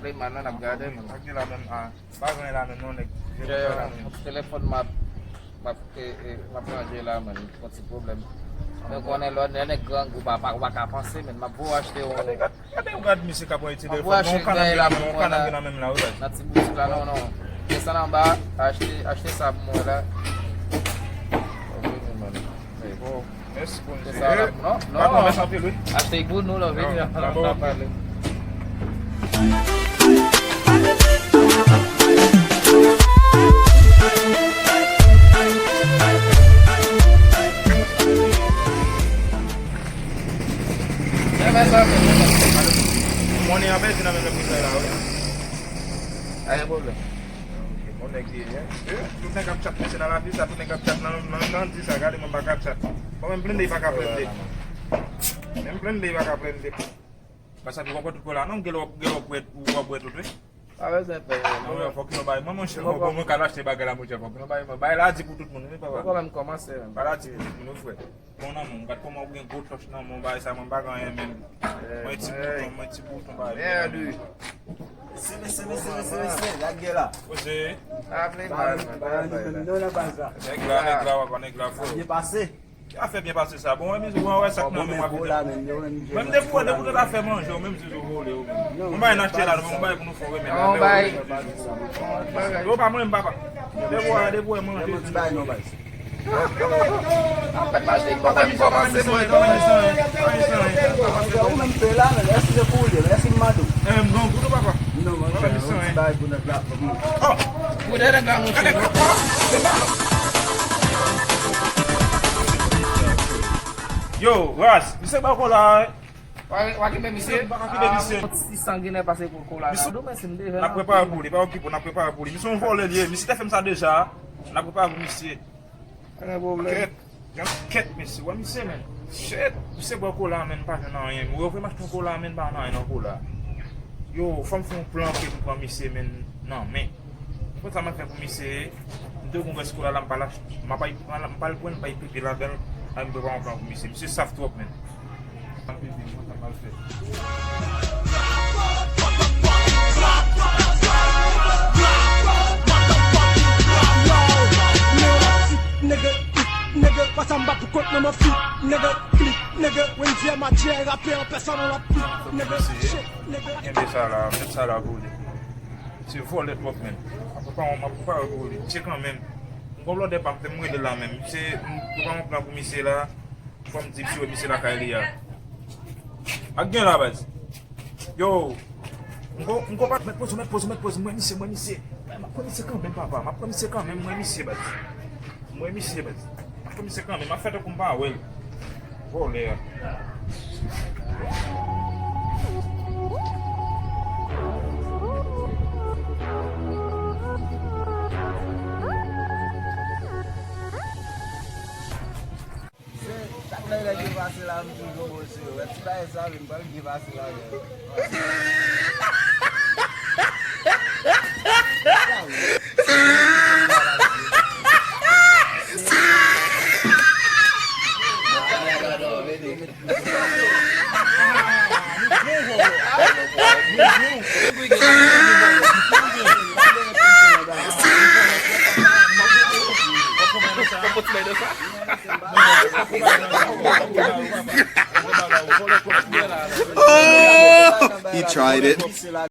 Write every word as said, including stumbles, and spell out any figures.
Play man nan, n ap gade, man. Ak de la menm, a, pa gen la menm, non, nèg. Jè, telefòn m ap, m ap, e, e, m ap ranje la, man. Yon ti pwoblèm. Men konnen lè, lè nèg grangou, pa, pa, ou pa ka panse, men m ap voye achte yon. Gade, gade, gade misye k ap ranje telefòn. M ap voye achte yon kanap gen la menm, yon kanap gen la menm la, wi, baz. Nan ti boutik la, non, non. Desann anba, achte, achte sa pou mwen la. Ok, man. Bon. Mèsi, Bondye. Se sa la, non? Non. Pa pran mèsi anpil, wi. Achte pou nou, non, vini, non, n ap pale. Monnen an pèdi nan men nèg misye la, wi. Pa gen pwoblèm. Ok, bon nèg li ye, hein? Tout nèg ap chat mesye nan lavi sa, tout nèg ap chat nan, nan, nan di sa, gade mwen pa ka chat. Bon, menm plende, li pa ka plende. Menm plende, li pa ka plende. Paske w ap bwè tout kola, non, gen lè w ap, gen lè w ap bwè, w ap bwè tout, wi. Pa bezwen pè, non, men fòk nou bay mwen, monchè, fòk mwen ka achte bagay la, monchè, fòk nou bay mwen. Bagay la di pou tout moun, wi, papa. Fòk mwen kòmanse, menm. Bagay la di pou tout moun, wi, frè. Bon nan men w, gad kòman w gen gwo tòch nan men w, bagay sa, mwen pa gen anyen menm. Mwen ti bouton, mwen ti bouton, bagay. Mèd, wi. Seve, seve, seve, seve, seve, gad gen la. Koze. Pa vle mal, man, pa vle mal. Non, nan baz la. Nèg la, nèg la, w ap wè nèg la, frè. Byen pase. Ki afè byen pase sa? Bon, mwen menm, mwen wè sa k nan men w ap vide. Menm depi w, depi w ta fè manje, ou menm si w vole, ou menm. Mwen bay n achte la, non, mwen bay pou nou fè remèd la. Yo, pa mwen, m papa. Depi w, depi w manje. Anfèt, m achte kòman m kòmanse mwen. Ou menm pè la, men èske se pou ou li, èske m mande w? Eh, m gen yon goud ou papa? Non, monchè, yon ti bagay pou nèg la. Oh! Pou nèg la, monchè. Yo, ras, misye ba w kola, eh. Wa, wa kipe misye? Misye, pa ka kipe misye. Ah, yon ti sanginè pase pou kola la. Misye, n ap prepare pou li, pa okipe w, n ap prepare pou li. Misye yon vòlè li ye, misye te fè m sa deja. N ap prepare pou misye. Pa gen pwoblèm. Kèt, jan kèt, mesye. Wè misye, men. Shit, misye bwè kola, men, pa jwenn anyen. Mwen vle m achte yon kola, men, pa nan anyen nan kola. Yo, fò m fè yon plan pou m pran misye, men, nan men. Konn sa m ap fè pou misye. M te gon rès kola la, m pa l achte. M pa l pran, m pa l pran, m pa l pipi ladan l. Ay, m prepare yon plan pou misye. Misye saf twòp, men. Nigga, nigga, pas anba pou kont mwen, mwen fit. Nigga, click, nigga, Wendy M A J, rapè an pèsòn, on la pit. Nigga, shit, nigga. Kenbe sa la, met sa la pou li. Se vòlè twòp, men. M ap prepare, m ap prepare pou li. Tchek kanmenm. M gon blòdè pa m te m rele la menm. Se, m prepare yon plan pou misye la. Fò m di misye, misye lakay li a. Ak gen la, baz. Yo, m gon, m gon pa, mèt poze, mèt poze, mèt poze, mwen misye, mwen misye. M ap pran misye kanmenm, papa, m ap pran misye kanmenm, mwen misye, baz. Mwen misye, baz. M ap pran misye kanmenm, m ap fè tankou m pa wè l. Vòlè a. Se, chak lè nèg yo pase la, m toujou poze yo. Wè ti bagay sa, men m pral byen pase la, men. Oh, he tried it.